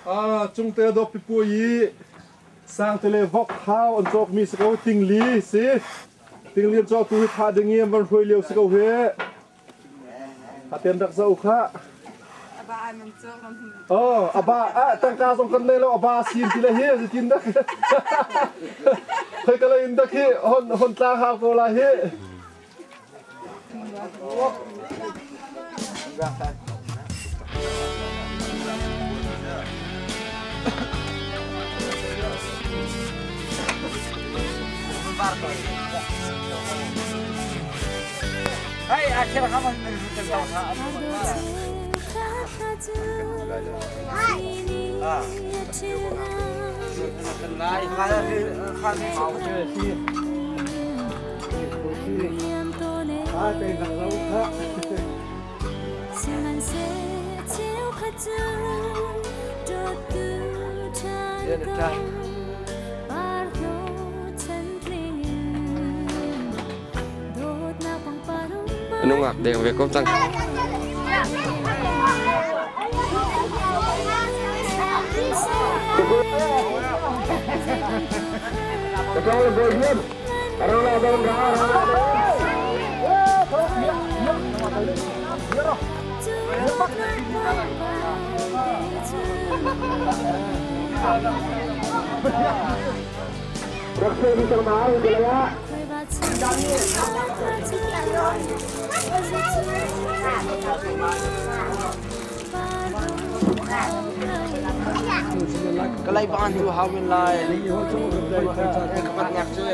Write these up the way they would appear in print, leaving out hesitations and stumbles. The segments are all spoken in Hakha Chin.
Cungte dawp pipu i sangte le vok thau an cawkmi si ko tingli si. Tingli an cawktu hi thah ding i an van hruai lio si ko hi. Aten rak zoh kha. Oh, aba ah tangka zong kan nei lo aba sin ti le hi zitin dak. Khoi ka in dak hi hon hon tla hau ko la hi. Nungak deng ve ko cang. Kalay baan tu hau men lai. Kapat ngak cu.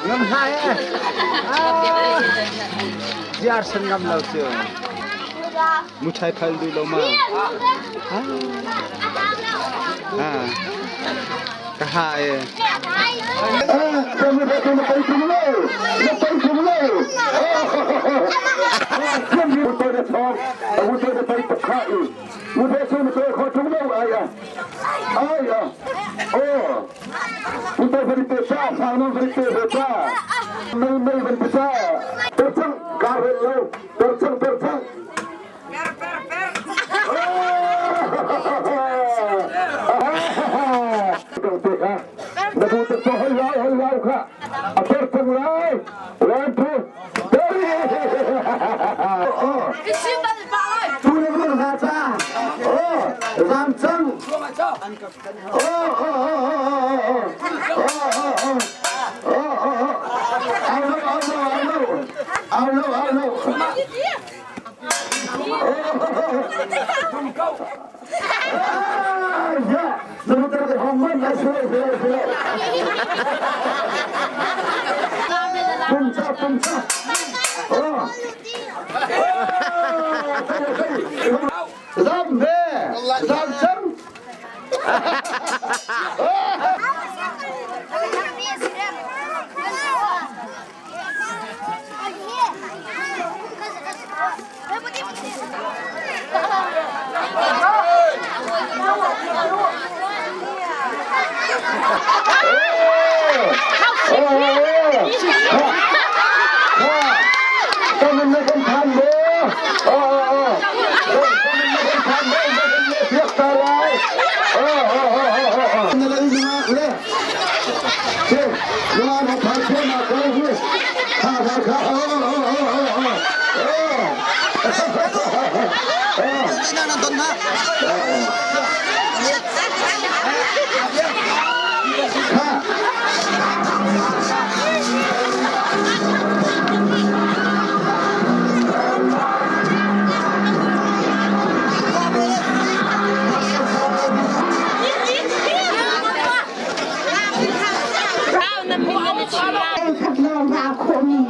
Ngam hai eh. Ziar san ngam lo cu. Muthai phal du lo ma. Ha. Ka ha e. Zam ve! Zam cang!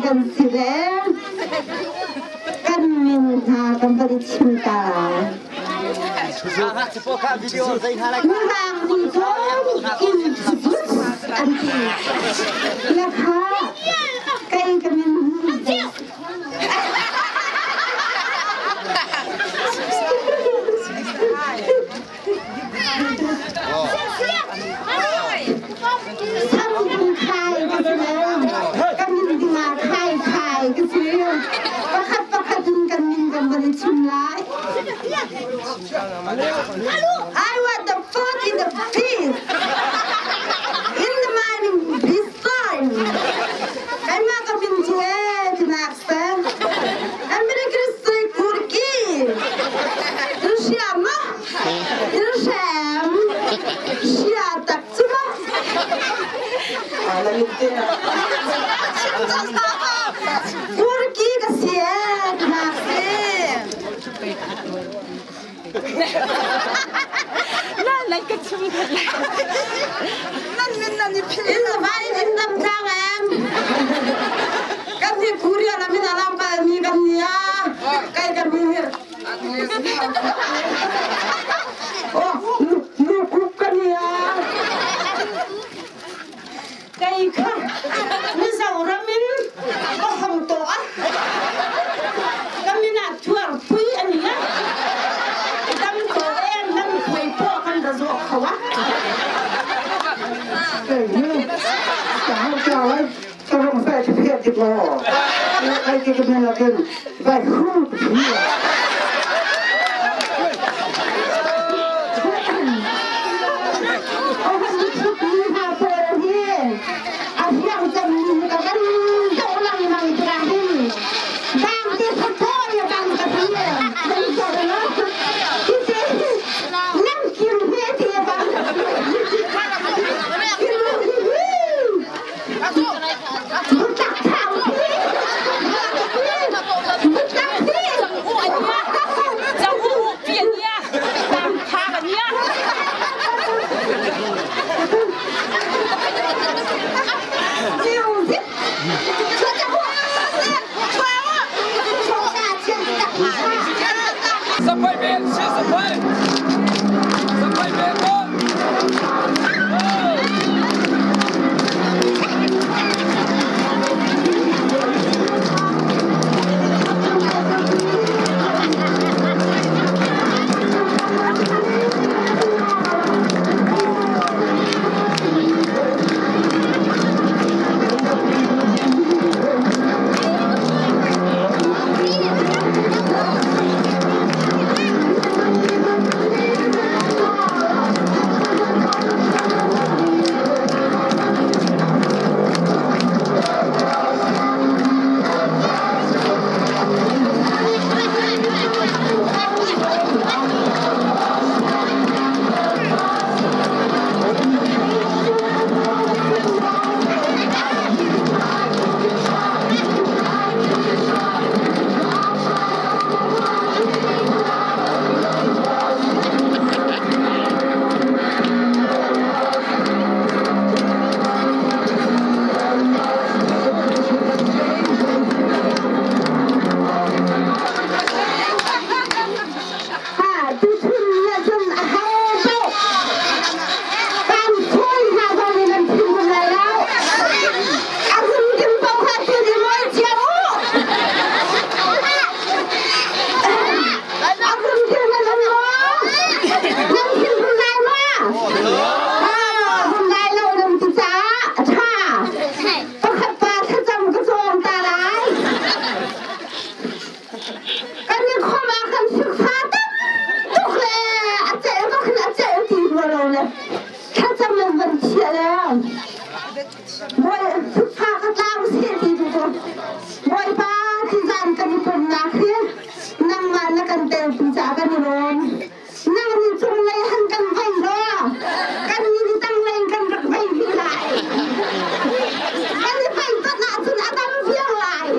Kan si le kan min hna kan van i chim ta. Mirang nih cun introduce an ti. Lakha kai ka min Sang khai ka si le ka min dingah khai khai ka si. Pakhat pakhat in kan min kan van i chim lai. I want the food in the field. In the mining this time. Kanmah ka min cu ee tinak sen. American sui kurki. Russia ma? Russia. Sia tak cu ma? Kurki ka si ee tinak si. Nan ka chim Nan min nan i philh. In vai in dam tlang em. Kan hi Korea lam in alam kal mi kan nia. Kai kan mi hi. Oh, nu kup kan nia. Kai kha Mizoram in ka hong to a. Ka min ah thuar pui ani a. Dam to em nan pui po kan ra zo kho a. Kan i khom ah kan sikfa tam tuk le a celh bak in a celh ti rua lo le thlacam in van thiah le bawi sikfa ka tlau seh ti tu cu Bawipa ti zan kan i pumnak hi nangmah na kan telpi caah kan i lawm. Nang nih cunglei han kan vei law kan nih tanglei kan rak vei rih lai. Kan i vei ton ahcun a dam viar lai.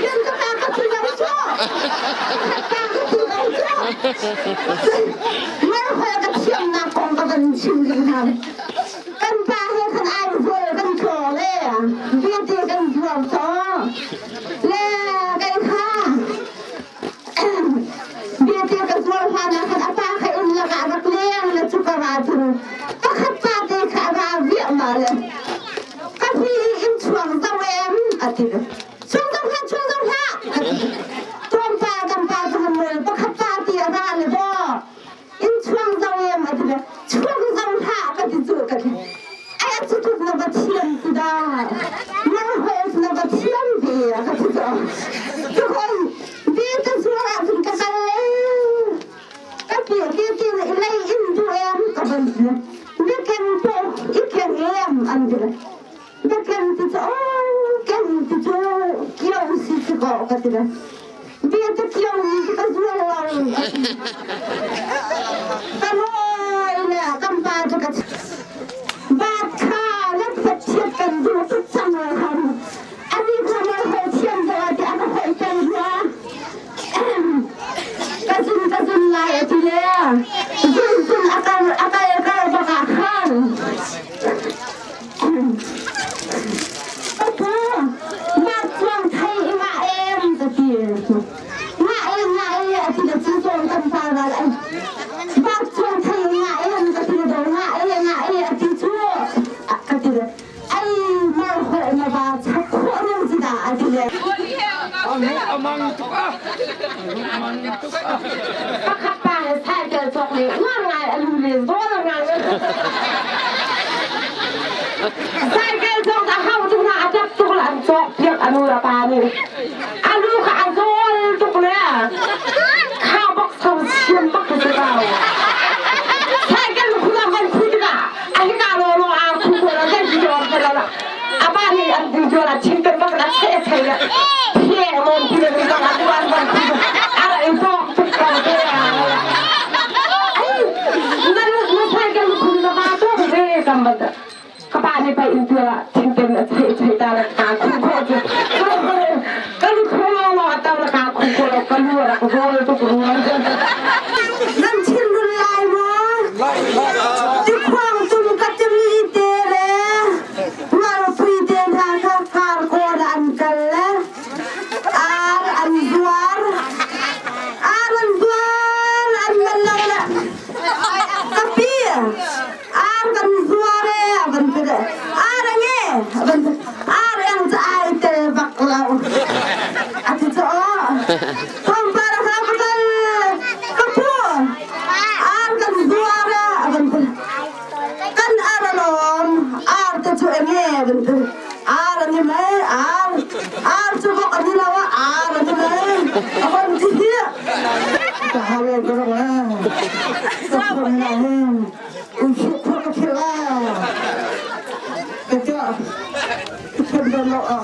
Rian ka pa ka thi lo cu. Pa ka thi lo cu. Merhol ka thiamnak kong ka van chim ding hna. Kan pa he khan ai vual kan tlaw le vialte kan zuar caw. Le kai kha vialte ka zuar hlan ah khan a pa kha inn lakah rak leng le cu ka ra cun pakhat pa te kha a ra viah ma le ka hi in chuang zo em a ti. Chuang zo hlah, chuang zo hlah. Tlawmpal kan pa cu kan rel pakhat pa ti a ra le daw. In chuang zo em a ti le chuang zo hlah ka ti cu ka ti. Ai a cu tuk na va thiam ti da. Nang hol na va thiam ve a ka ti cu. Cu hoi bi ta zuar ah cun ka kal le. Ka pi ti ti lei in du em ka van ti. Bi ken po i ken em an ti le. Na ken ti cu ken ti cu kio si si ko ka ti le. Bia te kio ni ka zual lo. Ka noi le kan pa cu ka bat kha le phat kan duh tuk cang lo khan. Ani kha moi hoi thiam do ti a ka hoi peng rua. Ka zun ka zun lai a ti le. Zun zun a kal a kal kal bak ah khan. Ka mah chuang thei i ngah em ka ti. Ngah em ngah e a ti le cu zawn kan pa ral ai. Mah chuang thei i ngah em ka ti le do ngah e ngah e a ti cu ka ti le ai mar holh na va chak khawh ning ci dah a ti le. Amang tuk ah. Amang tuk ah. Pakhat pa he cycle cawk le uar ngai a lu le zawn ngai. Cycle cawk a hau tuk na a tlak tuk la an cawk piak a nu le pa nih. A lu kha a zawl tuk le kha bok so siam bak ka si ko. Cycle khu na van khu tikah a hika law law a khu ko la zai ti on ko la. A pa nih an ti jual a chin kan bak na che chei le pheng mon ti le bang a tuan van khu a ra in pok tuk ko te ai na na cycle khu na ba to ve kam ban ka pa nih pa in tua thingten a chei chei ta la ka khu kho chu kan khu lo lo ta la ka khu kho lo ka lu rak rol tuk rual nan thin run lai maw? Hi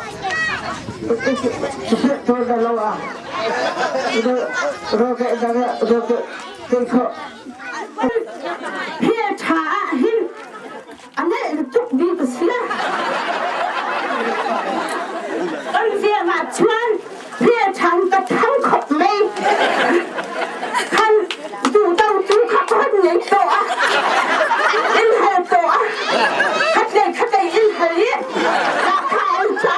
ṭha ah hin a neh tuk bi ka si. Kan veng ah chuan hi ṭhan ka thang khop mei. Khan duhdo tu kha hon ngei to a. In hal to a. Khat lei khat lei in hal i. Kha ei ca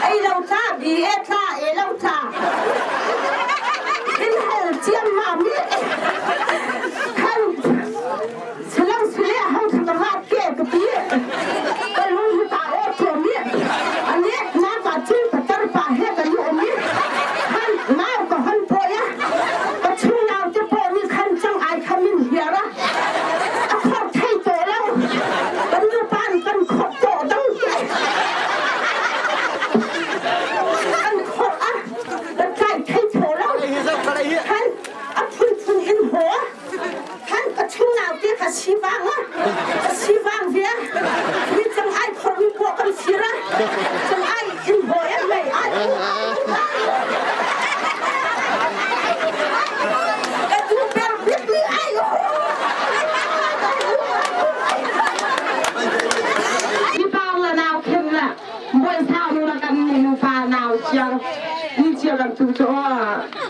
ei lo ca bi e tla e lo ca. In hal ciam ma mi. Khan salam sile hang thang rat ke ka pi. Ka lung hi ta o to mi. Ane na pa chu ka tar pa he ka lu mi. Khan nau ka hon po ya. Ka chung nau te po ni khan chang ai khamin hiara. A khor thei to lo. Kan nu pan kan khop to dang te. Kan khop a kan kai thei tho lo. Khan a phun phun in ho. Khan ka chung nau te kha sivang a. Sivang ve. Ni chang ai khor mi po kan sira. Chang ai in ho em mei ai. Ka tu per bik ni ai. Hi pa la nau khem la buai sa nu la kan ni nu pa nau chiang ni chia kan tu cho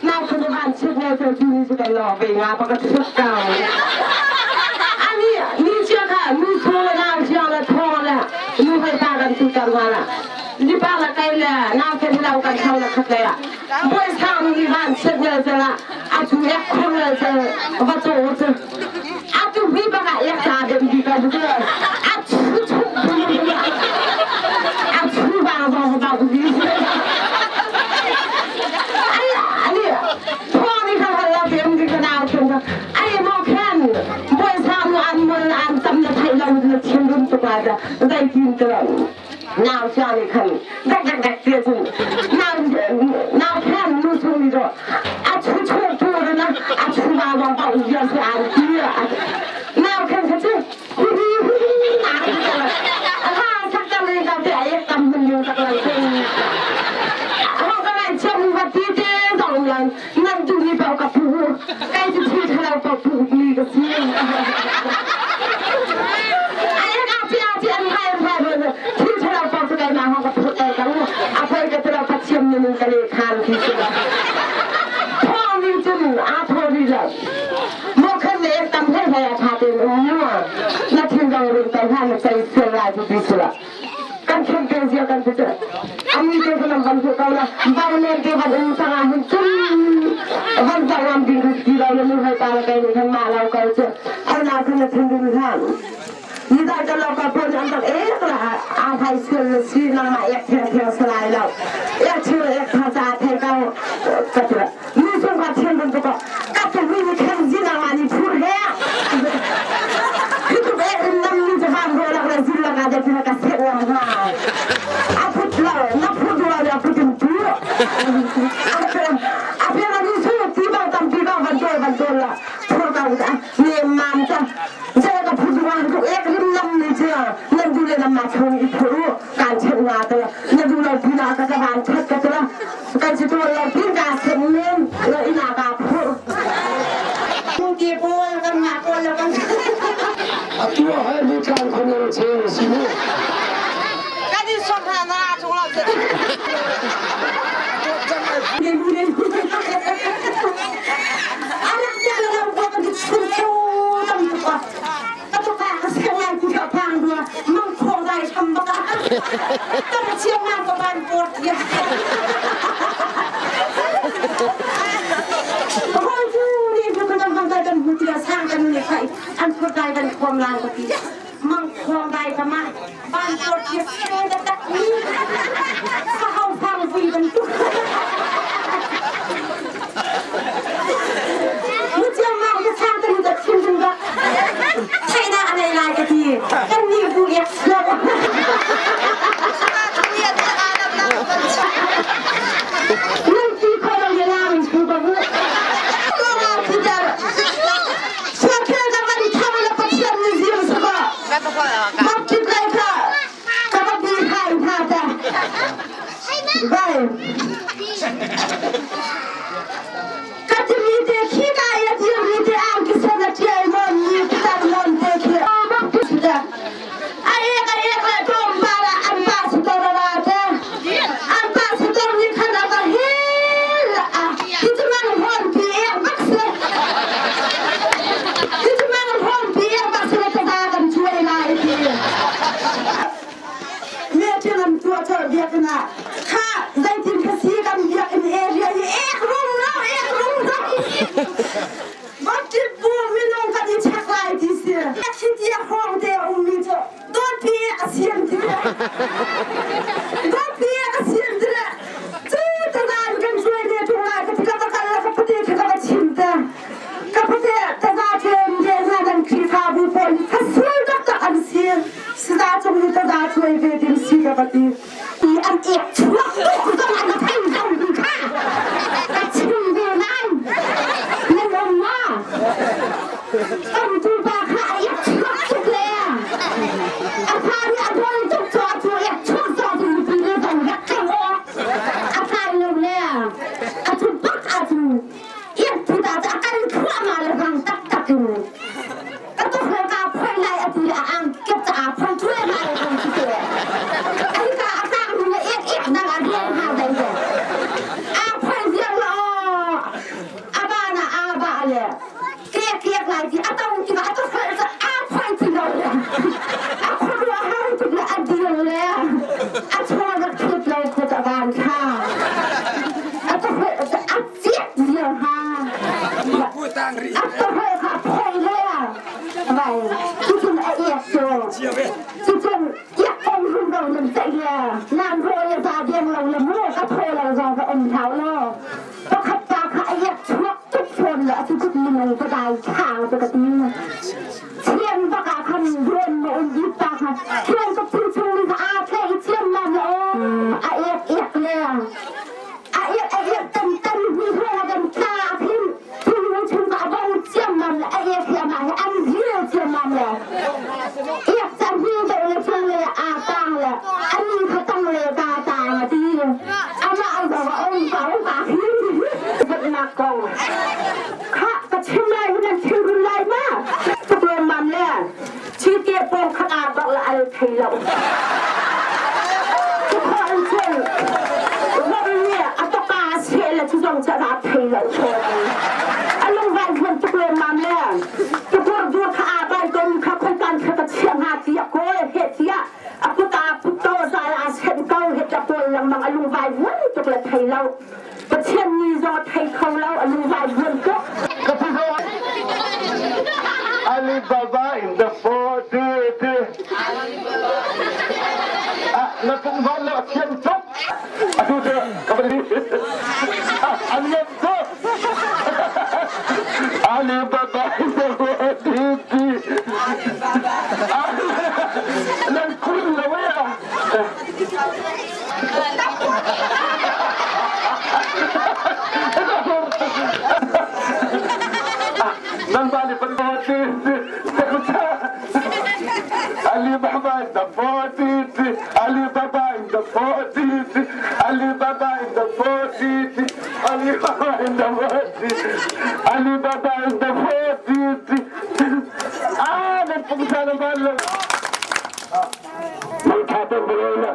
nau khem van chit ne cho chu ni chu kan lo ve nga pa ka chut kau ani ni chia kha nu so la nau chiang la tho la nu hai pa kan tu kan ma la ni pa la kai la nau khem lau kan thau la khat la buai sa nu ni van chit ne cho la a chu ek khom la cho va cho cho a tu vi ba ka ek ta dem di ka bu a chu chu a chu ba ba ba bu di ai ani pho ni kha la dem di ka nau khem ka ai mo khen buai sa nu an mon an tam na thai lo na thiam rum tu ka da dai tin te nau sia ni khan dak dak dak te chu nau nau khen nu chung ni do a chu chu tu na a chu ba ba ba u ya su an ti nau khen kha chu hu hu hu na ha sak tam ni ka te ai tam mun yu tak lai chen ho ka lai chem va ti te zong lan nan tu ni pau ka pu kai chu thi thalau pa pu ni ka si ai ka ti a ti an hai hai thi thalau pa chu kai ma ho ka pu kai ka a phai ka thalau pa chiam ni ka le khan thi chu thong ni chun a tho ri la mo khan le tam he hai a tha te um na thin dong rin tai han sai se la ju ti sula kan khem te zia kan te ani te kan van chu ka la bang men te van um sanga hin chun van ta ram ding ti la nu hai ta la kai ni khan ma lau ka chu har na khan na thin ding han ni dai ta lo ka pon an tak e la a hai sual la si nang ma ek the the salai lo ek chu ek tha cha the ka ka chu nu sung ka thin ding ko ka tu mi ni khem ji na ma ni phur he khi tu e nam ni cha van ro la la zin la ka de la ka se wa ha a phut la na phut wa ya phut tu a pe na ni su ti ba tam ti ba van to van to la phur ka ni mam cha je ka phut wa ku ek rim nam ni cha nan du le nam ma chong i phur kan chen na te na du lo pi na ka ka van that ka la kan chi to lo pi ka sem men lo ina ka phur Ti pawl kan ngah pawl lo kan Atu ah hai lu tlang khon na che si mu. Kan in som hna na chung lo se. Anak dia la buat kan chun chun tam tu pa. Ka tu pa ka seng lai ku ka pang dua mang khong dai cham ba ka. Tam chiang ma ka ban port ya. Hoi tu ni tu kan kan kan kan tia sang kan ni khai an phur dai kan khom lang ka ti. Mang khong dai ka ma ban port ya seng da tak ni. Sa hau phang vui kan tu. Mu chiang ma ka sang kan ka chim ding ba. Thai na anai lai ka ti. Kan ni bu ek lo. Nan ti kho lo ye la min chu ba bu. Ko nga ti dar. Sa khel ka ban tham la pathian ni zir sa ba. Mak ti kai ka ka ba bi hai tha ta. Vai. Ka timi te khi ka i a dirmi te angki sen a ṭial nawnmi pitar nawn te khi a ek a ek le tlawmpal ah an pastor a ra te. An pastor nih khan a va hel a hi cu mang hawnpi ek bak si. Hi cu mang hawnpi ek bak si le taza kan cuai lai ti. Meeting an tuah colh biakinn ah kha zeitin ka si kan biakinn area hi ek rung lo ek rung lo Baptist bu minung kan i check lai ti si khi tia hrawng te a ummi cu dawtpi a siam ti le dawtpi a siam ti le cu tazan kan cuai ve ṭung lai ka ti ka va kal le ka pate khi ka va chim te ka pate taza ṭem ve hna nan Khrihfabu pawl hi fasual taktak an si. Saza cung i taza cuai ve ding si ka va ti. I an ek chuak tuk zong an thei lo ti kha ka chim ve lai. Nan um ma? Tamtu pa kha a ek chuak tuk le a fa nih a dawi tuk cu a cu ek chuak zong cu mipi le zong rak keng awk a tlai lo le a cu bak a cu ek put ah cu a kal thluahmah le rang taktak in ka tukhel ka phoi lai a ti a ang kep ca phoi thue ma le thong si te ai ka a tang nu le ek ek nang a rian ha dai le a phoi ziang la o a ba na a ba le ke ke lai ti a tong ti a tukhel ca a phoi ti lo le a khua har tuk le a dir le a chua rak thut lo khu ta van kha a tukhel ca a ciat ziang ha a tukhel kha phoi le vai cucun a iak cu cucun iak kong rum ro nan ceih le nan ro le za deng lo le mu ka thaw lo zong ka um hau lo pakhat pa kha a iak chuak tuk fawn le a cu kut minung ka dai thang cu ka ti chian bak ah khan ruan ma um it pa kha chian ka phu chung ni kha aa thleh i chian mam le a ek ek le a ek a ek tan tan ni hruang kan tla phin Thilnu chung ka bong ciammam le a ek hi amah hi an ril ciammam le ek cang hi deuh le chung le aa tang le ani kha tang le ta tang a ti amah zong a um ka um ka hin nak kong kha ka chim lai hi nan thil run lai ma tuk mam le chi te pong khat aa bak la al thei lo Cukhawh cun vom nih a tawka a seh le cu zong cu a thei lo A lungvan thlen tuk lemmam le tukur dur kha aa bai tom kha khoikan kha ka chiah hnga ti a kawl he tiah a kut aa put to zal aa senh ko he ta kawl lengmang a lungvai vuan tuk le thei lo Pathian ni zong a thei kho lo a lungvai vuan tuk. Alibaba in the 40 Na pungvan le a thiam tuk. Atu cu ka van an ngam tuk. Alibaba in the 40 Nan kun lo ya. Nan ba Ali Baba in the 40s, Ali Baba in the 40s, Ali Baba in the 40s, Ali Baba in the 40s, Ali Baba in the 40s. Ah, nan pungsa na ba lo. Nan khaten bolo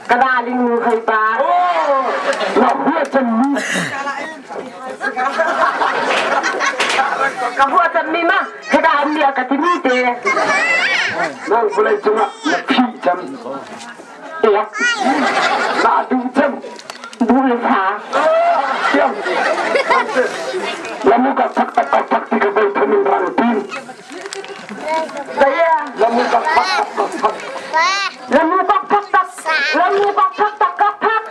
Ka darling nu khoi pa. Na hua chan mi. Ka hua chan mi ma khada an lia ka ti mi te. Nang vulei cungah na phi cam. Ek. Na du cam. Bu le sa. Siam. Lamu ka thak tak tak tak ti ka bei thamin rang tin. Saya. Lamu ka thak tak tak tak. Lamu kak thak tak. Lamu kak thak tak kak thak.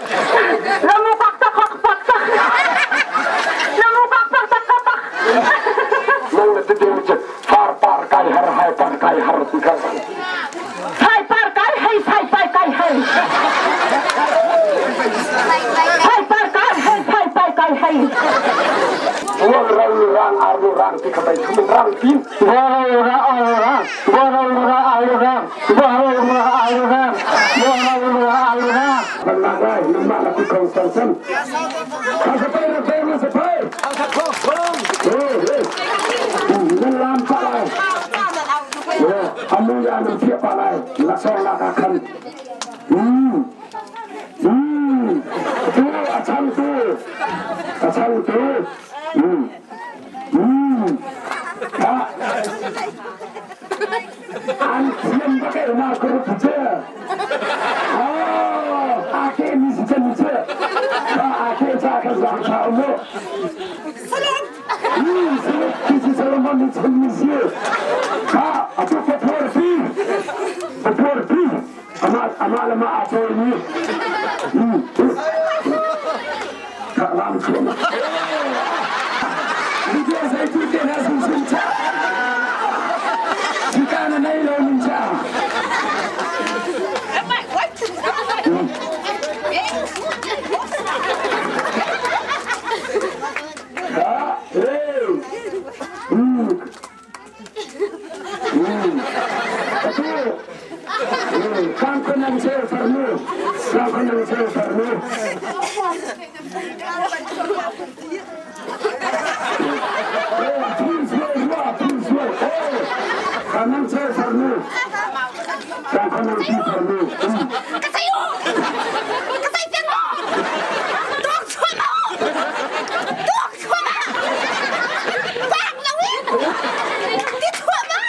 Lamu kak tak kak tak tak. Lamu kak tak tak kak tak. Nang na te dem che far par kai har hai par kai har ti ka. Sai par kai hei sai pai kai hei. Sai par kai hei sai pai kai hei. Wang rau ra. Rang arnu rang ti kha bai thum in rang pin. Ra ra ra ra ra ra ra ra ra. Nan la lai nan mah la ti khong sang sam. Ka sa pai na pai na sa pai. Nan lam pa lai. Amu ya nan thia pa lai. Laksawng la ka khan. Tu a chang tu. A chang tu. An thiam bak e ma ko pu che. Oh, a ke mi si chen che. Ka a ke cha ka zang cha mo. Salam. Salam ki si salam ni chen mi si. Ka a tu pa phor pi. Pa phor pi. Ama ama lama a phor ni. Ka lam chuam. Video sai tu te na sun sun cha. Sika na nei lo min cha. Ha, hey. Atu, kan konang sel farnu, kan konang sel farnu. Kanang sel farnu, kan konang sel farnu. Ka sai u! Ka sai pian mo! Dok chua ma! Dok chua ma! Bang lo in! Ti chua ma!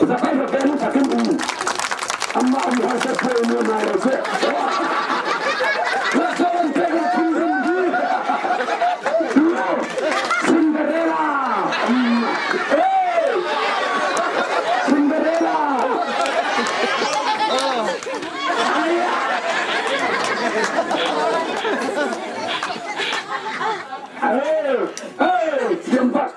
Zakai ba penu sakin u. Amma um ha sa kho nu na lo se. La sawan pe ga thun rum di. Cinderella. Hey! Cinderella. Hey! Hey! Thiam bak.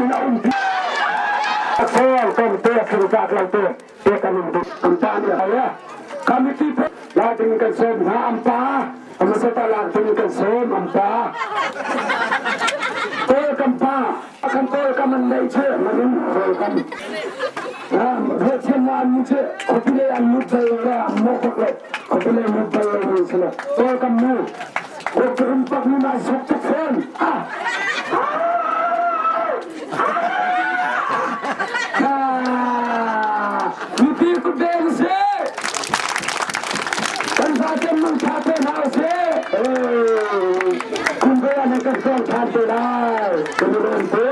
in a um pi. Sel tom te thil tlak lo te te kan um duh. Kan pa nih a Committee la ding kan sawm hna an pa. Amasata lak ding kan sawm an pa. Kawl kan pa. Kan kawl kam an nei che manin kawl kam. Ruahchan na an mu che khuapi lei an lut bal lo an mawh bak lo. Khuapi lei lut bal lo mi si lo. Kawl kam mu. Khuapi rum pak nu nai sok tuk fawn. Ah. Mipi kut deng si. Kan zaten mang tha te hna usih. Kum ve an kan song than te lai. Kan ron te.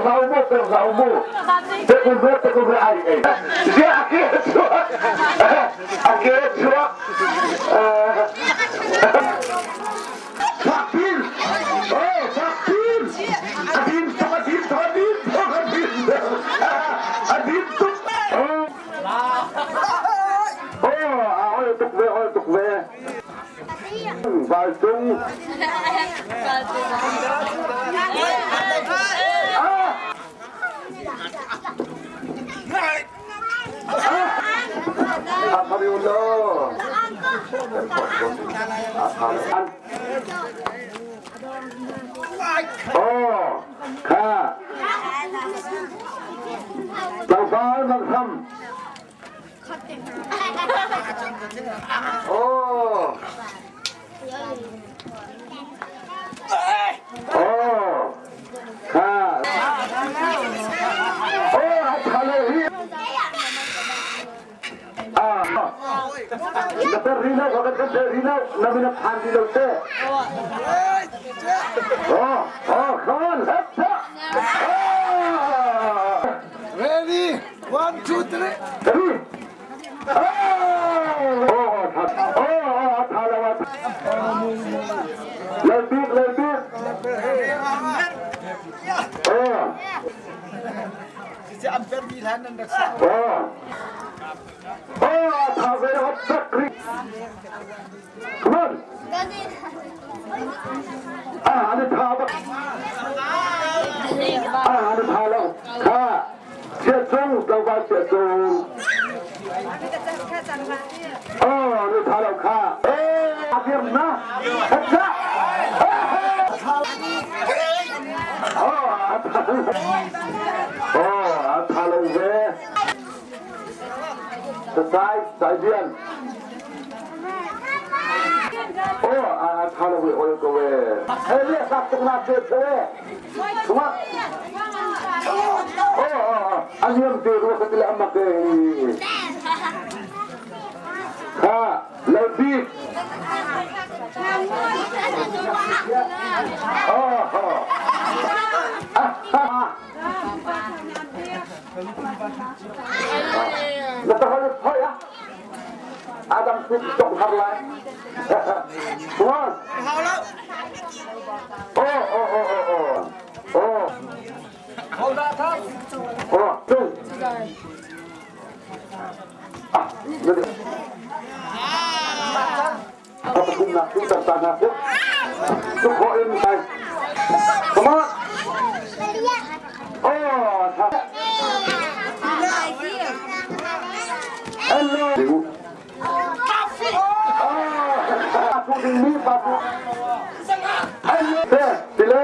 hlah u mu, pek hlah u mu. Pek u mu, pek u mu, ai ei. Zia a ke a chuak. A ke a chuak. Fakpin! Oh, fakpin! A din tuk, a din tuk, a din tuk, a din tuk. A din tuk. Oh, oh, a ol tuk ve, ol tuk ve. Valcung. Oh, kha. Tlangval Mangham. Oh. Oh. Kha. Oh, thale hi. Ah. Na per rilo, ka kan per rilo, na mina phan rilo te. Oh, oh, come on, let's go. Oh. Ready? One, two, three. Three. Lebih, lebih. Oh. Oh. Oh, Come on. Ah, an tha bak. Ah, an tha lo. Kha. Chia cung, tlangval chia cung. Oh, an tha lo kha. Eh, a dir na. Hatsa. Oh, a tha. Oh, a tha lo ve. Sai, sai bian. Oh, a tha lo ve oi ko ve. Hey, le sak tuk na che che. Tuma. Oh, oh, aniam te ru ka tile amma ke. Ha, lo bik. Oh, oh. Ah, ah. Na ta hoi hoi ah. Adam cu tong har lai. Come on. Oh, oh, oh, oh, oh. Oh. Oh, tung. Ah, Pathumnak cu tartanak cu cu khawh in kai. Come on. Oh, tha. Hello. Ah, pu ding mi pa pu. Hello. Tile.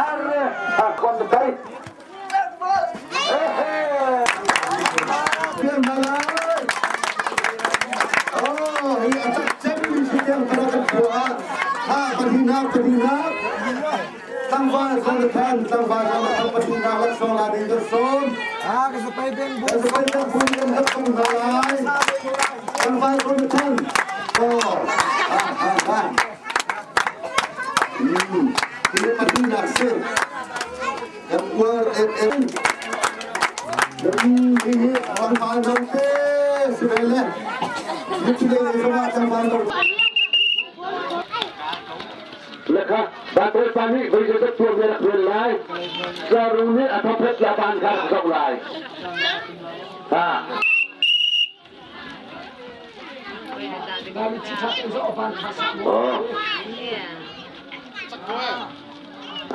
Arre, akon tai. Tlangval kong le khan tlangval kong le pathumnak laksawng la ding kan sawm. Kan sapai beng bu kan rak song hna lai. Tlangval kong le khan. Oh, ha ha ha. Hi pathumnak si. Kan uar en en. Hi hi tlangval nong te si ve le. Mithi le zongah tlangval nong. Lekha Bawipa nih voi zeizat tuah mi rak rian lai. Zaru nih a thawphet la ban kha rak zoh lai. Ha. Oh.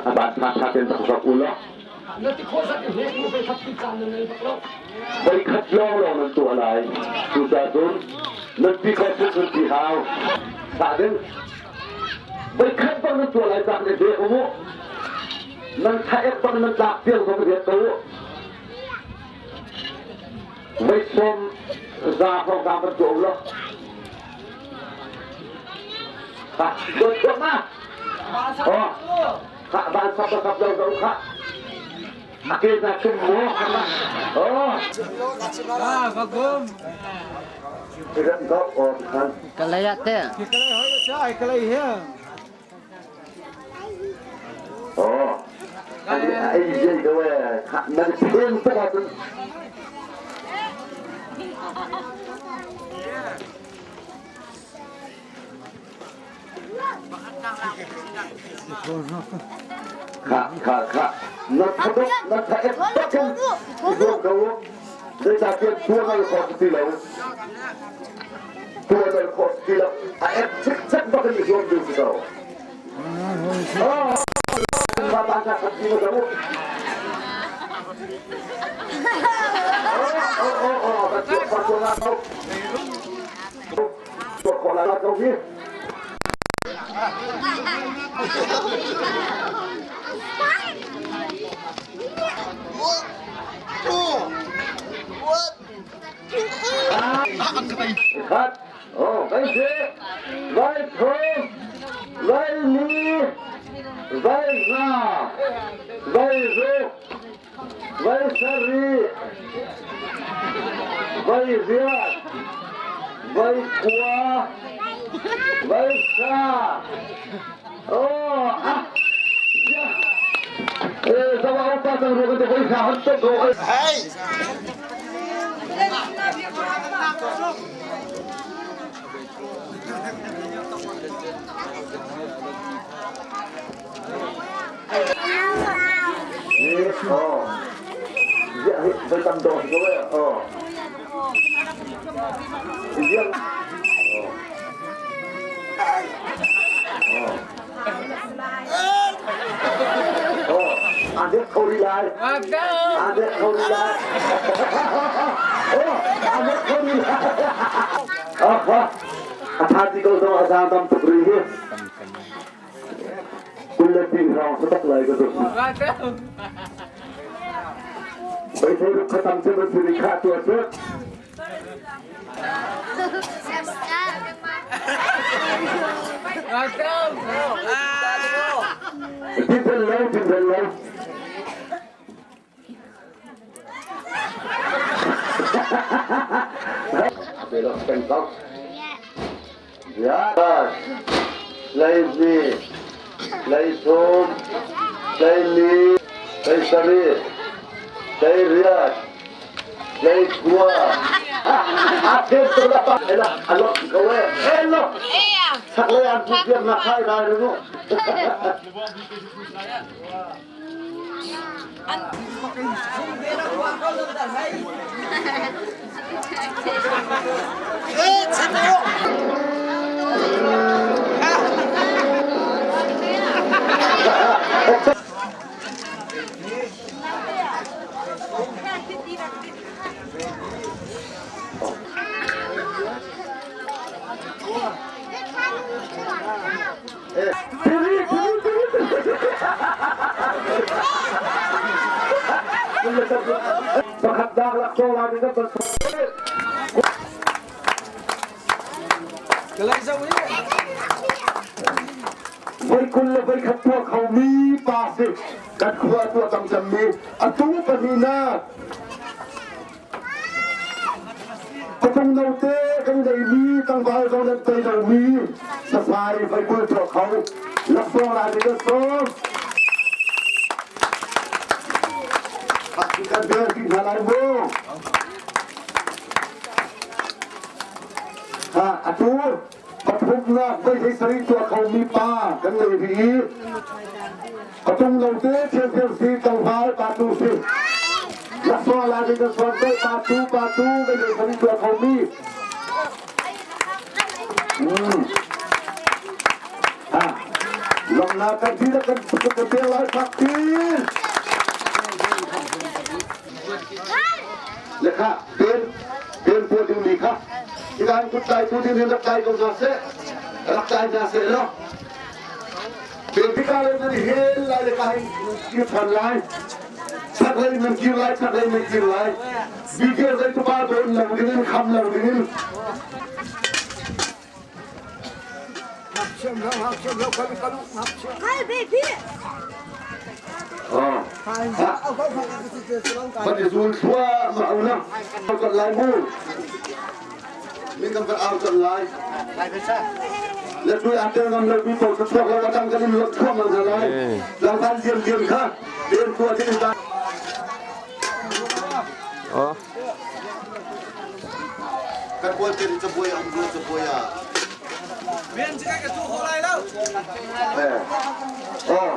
A ban tha tha ten rak zoh u law. Voi khat lawng lawng nan tuah lai. Cucaah cun nan ti khawh chung nan ti hau. Sah ding. Voi khat bang nan tuah lai cak ne dek u. Nan tha ek bang nan tlak tiang zong riat ko u. Voi sawm za hrawng za kan tuah u law. Ha, dot dot ma. Oh. Kha ban sap sap lo zo kha. Ake na tum mo. Oh. Ah, bagum. Kalaya te. Kalay hoy sa ay kalay here. Oh, ai zei ko eh. Nan phen tuk ahcun. Kha kha kha na thadok na thaek bakin zuam ko u. Zeicahtiah tuan al khawh ti lo. Tuan al khawh ti lo. A ek cikcek bakin i zuam ding si ko. Oh, ma ta ka khat ti lo. Oh, oh, oh, oh, ka tuah ka tuah Tuah khawh lai ko hi. Khat, oh, vai se, vai thum, vai li, vai nga, vai ruk, vai sarih, vai riat, vai kua, vai sa. Oh, ah, ya. Eh, sama upa tang ro kan vai sa hat tok ko. Hey! Voi tam dawh si ko eh. Oh. Ziang. Oh. Oh. Aa dek kho rih lai. Aa dek kho rih lai. Oh, aa dek kho rih lai. Oh, a tha ti ko zong a zaang tam tuk rih hi. Kul le tin hrawng satak lai ka zumh. Meithei ruk kha tam cem an si ri kha tuah cu. Tin lo, tin lo. Belok pengkok. Ya, Leihnih, leithum, leili, leisarih, leiriat, leikua. A phen tu la pa ela alok ko e. Elo. Saklei an pu piak na khai lai ru. Pakhat dak lak chaw la ni kan Voi kul le voi khat tuah kho mi pa si kan khua tuah tam cem mi atu pahnihnak Patung note kan ngeimi tlangval zong nan tei lomi safai voikul tuah kho laksawng la ding kan sawm. Kan bel ti hna lai mu. Ha atu pathumnak voi hlei sarih tuah khomi pa kan ngei rih i patung note thiangthiang si tlangval pa tu si. Laksawng la ding kan sawm te pa tu pa tu voi hlei sarih tuah khomi. Ha lomnak kan ti le kan kan pek lai fak tin. Le kha pen pen puan ding mi kha ilan kut tlai tu ding hin rak tlai ko hna seh rak tlai hna seh law pen tika le nan hel lai le ka hin kir than lai chaklei nan kir lai chaklei nan kir lai bikir zei tupa don lo ding in kham lo ding in Van i zul thluahmah u law kan lai mu. Min kan van au can lai. Le cui aa tel ngam lo mi paoh cu chuak lo a dang kan in lot thluahmah hna lai. Tlangval lian lian kha len tua ding in Oh. Kan kawl te cabuai a um rua cabuai ah. Rian cu ka tu khawh lai lo. Oh.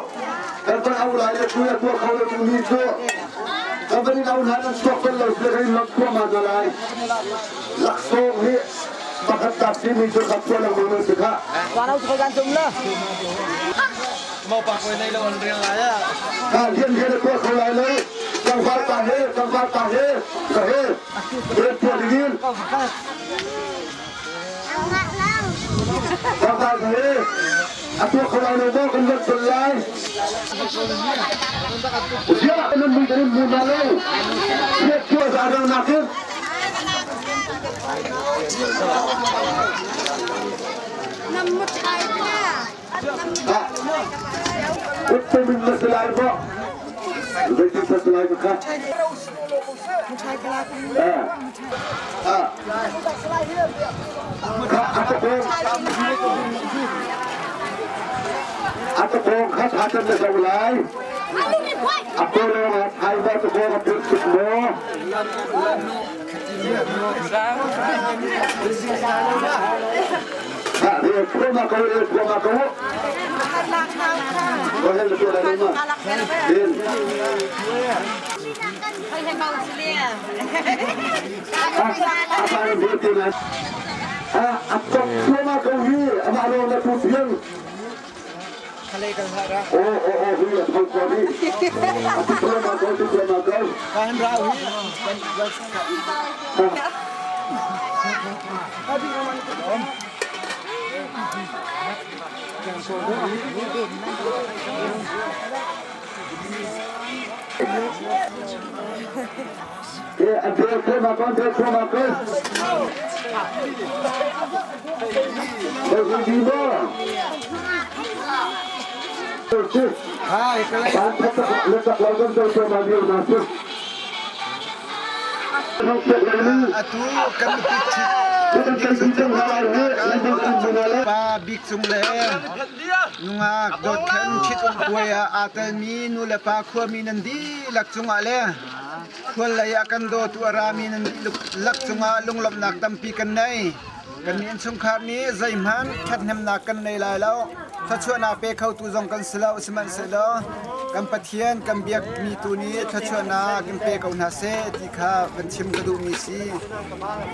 Kan van au lai le cui a tuah kho lo tu mi cu kan van in au hna nan chuak bal lo sile kan in lot thluahmah hna lai. Laksawng hi pakhat ta simi cu ka phuah lengmang nan si kha. Mau pa koi nei lo an riang lai ah. Ka lian lian a tuah kho lai lo. Tlangval pa he, tlangval pa he, ka he, rian tuah dingin. Tlangval ka he, a tuah kho lai lo maw kan rat bal lai. Ziah nan mui kan in mu na lo. Rian tuah za rang nakin. Uttumin na si lai maw? Zeitin na si lai ka kha? Ah. Kha a kong kha tha ten na zo lai. A kawlawng ah thai ba ta kong a phut tuk maw? Atu kan Pa Bik Cung le nungak dawt khan ṭhit-um puai ah aa telmi nu le pa khuami nan dihlak cungah le khual lei ah kan dawtu a rami nan dihlak cungah lunglawmhnak tampi kan nei. Kannih innchungkhar nih zeihmanh ṭhathnemnak kan nei lai lo. Thluachuahnak pe khotu zong kan si lo. Sihmanhsehlaw kan Pathian kan biakmi tu nih thluachuahnak in pe ko hna seh ti kha van chim ka duhmi si.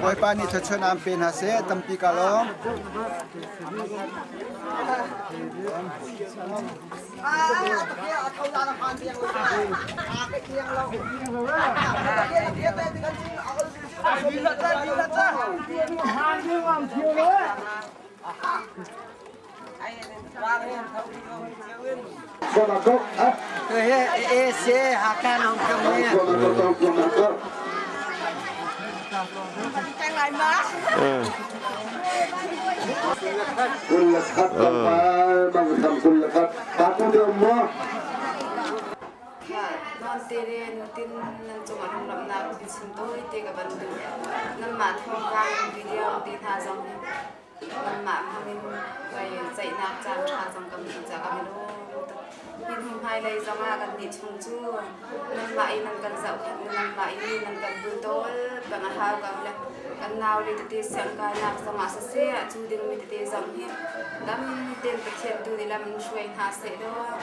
Bawipa nih thluachuahnak in pe hna seh. Tampi ka lawm. Nawnte le nutin nan cungah lunglawmhnak biachim tawite ka van duh. Nanmah thawngpang video te hna zong hi nanmah hmangin kai ceihnak caan ṭha zong kan hmuh caah kan i lawm tuk. Hi hnu hmailei zongah kannih chung cu nanmah i nan kan zohkhenh le nanmah i nan kan bultawl peng a hau ko le kan naule tete siangkainak zongah siseh cu dingmi tete zong hi dam tein Pathian tu nih lam in hruai hna seh law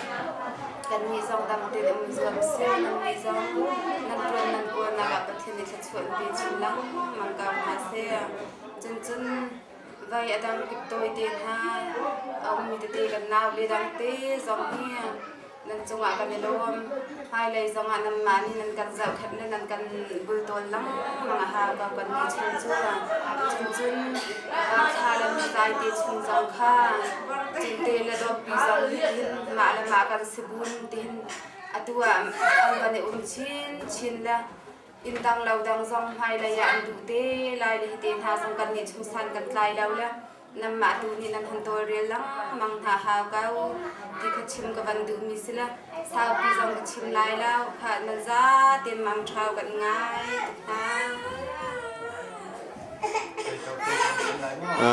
kannih zong dam tein um zuam seh nannih zong nan ṭuan nan kawl-nak ah Pathian nih thluachuah in pe chin lengmang ko hna seh. Cun cun Vai a dang kip tawite hna a ummi tete kan naule dangte zong hi nan cungah kan i lawm. Hmailei zongah nanmah nih nan kan zohkhenh le nan kan bultawl lengmang a hau ko kan nih chung cu. Cuncun thla le hmatlai te chung zong kha cinte le dawtpi zong hi tihin mah le mah kan si bun tihin atu ah an kan i um chinchin le Inn dang lo dang zong hmailei ah an duh te lai le hite hna zong kannih chung san kan tlai lo le nanmah tu nih nan han tawlrel lengmang hna hau ko ti kha chim ka van duhmi si le saupi zong ka chim lai lo kha nan za ten mang ṭhau kan ngai tuk hna.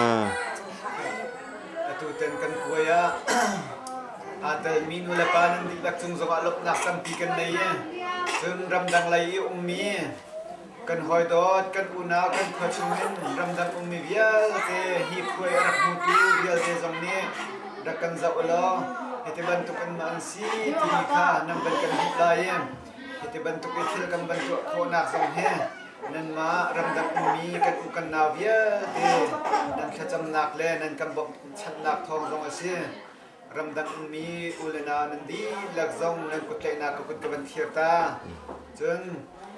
Atu Atutan kan puai ah aa telmi nulepa nan dihlak cung zongah lawmhnak tampi kan nei i cun ramdang lei i ummi kan hawidawt kan unau kan khua chungin ramdang ummi vialte hi puai a rak hmutu vialte zong nih rak kan zoh ulaw hiti bantuk in ma an si timi kha nan van kan hmuh lai i hiti bantuk i thil kan van tuah khawhnak zong hi Nanmah ramdang ummi kan u kan nau vialte nan thlacamnak le nan kan bawmhchanhnak thawng zong a si. Ramdang ummi u le nau nan dihlak zong nan kuttlaihnak ka kut ka van thir ta. Cun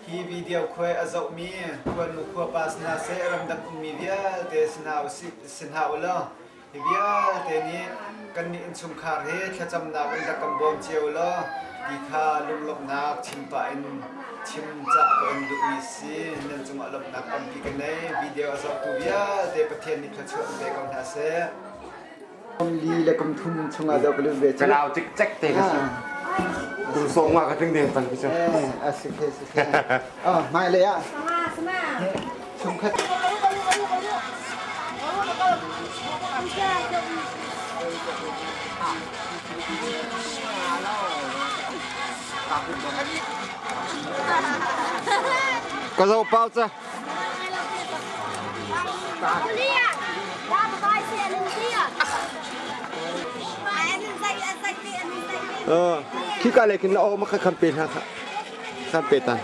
hi video khuai a zohmi khuanu khuapa si hna seh, ramdang ummi vialte si hna usih si hna u law Hi vialte nih kannih innchungkhar hi thlacamnak in rak kan bawm cio law ti kha lunglawmhnak chim pah in chim cah ka in duhmi si. Nan cungah lawmhnak tampi ka nei. Video a zohtu vialte Pathian nih thluachuah in pe ko hna seh. Li le kum thum chungah deuh ka lut ve cu. Ka nau cikcek te ka si. Kum sawm nga ka tling deng cang ki cu. Eh, a si khe si khe. Oh, hmai lei ah. Chungkhat. Ka zo pau ca. Khi ka le khin o ma kha kham pe hna kha. Kham pe tan.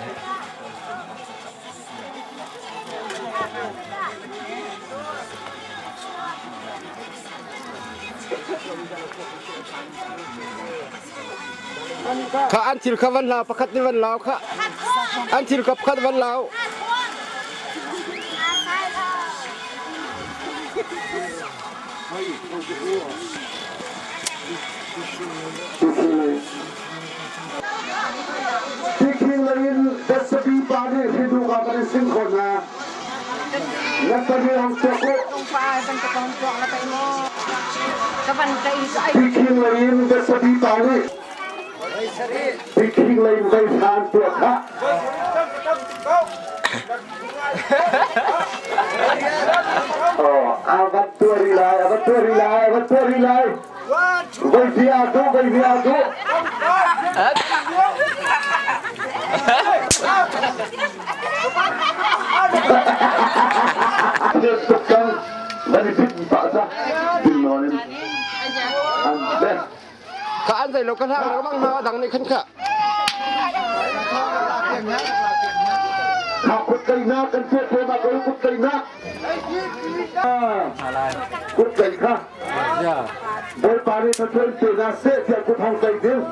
Kha an thil kha van lau pakhat nih van lau kha an thil kha pakhat van lau. Tikhin in Betsabi pa nih hridu ka kan in sing khawh hna. Tikhin in Betsabi pa nih tikhin in veihlan tuah kha. Oh, avat tuari lai, avat tuari lai, avat tuari lai. Voi bia du, voi bia du. Ka an zei lo ka hlang lo bang hna dang nih khan kha. Kut tleinak kan tuah thawngah ko kut tleinak. Kut tleih kha. Bawipa nih thluachuah pe hna seh tiah kut hong tleih ding.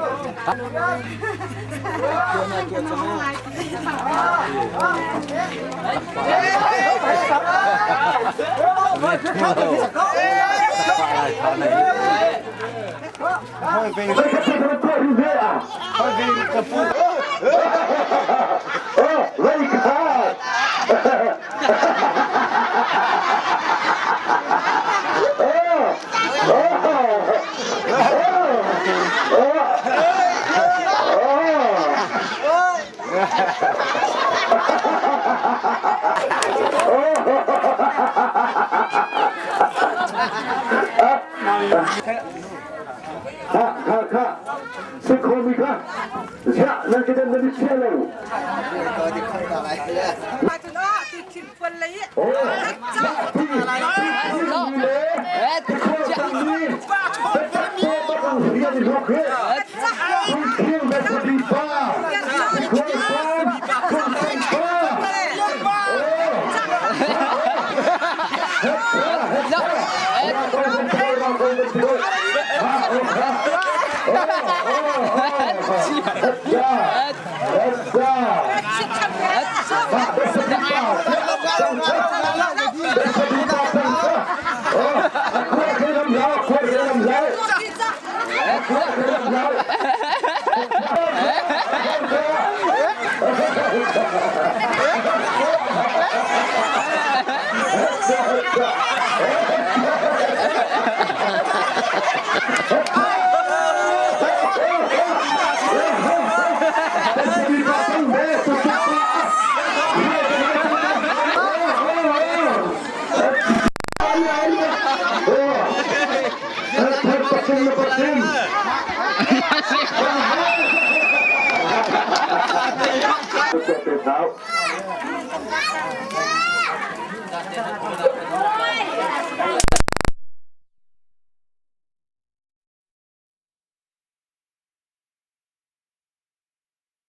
Kha kha kha sikhomi kha ziah nan ka den nan i chia lo. Pathin na pathin.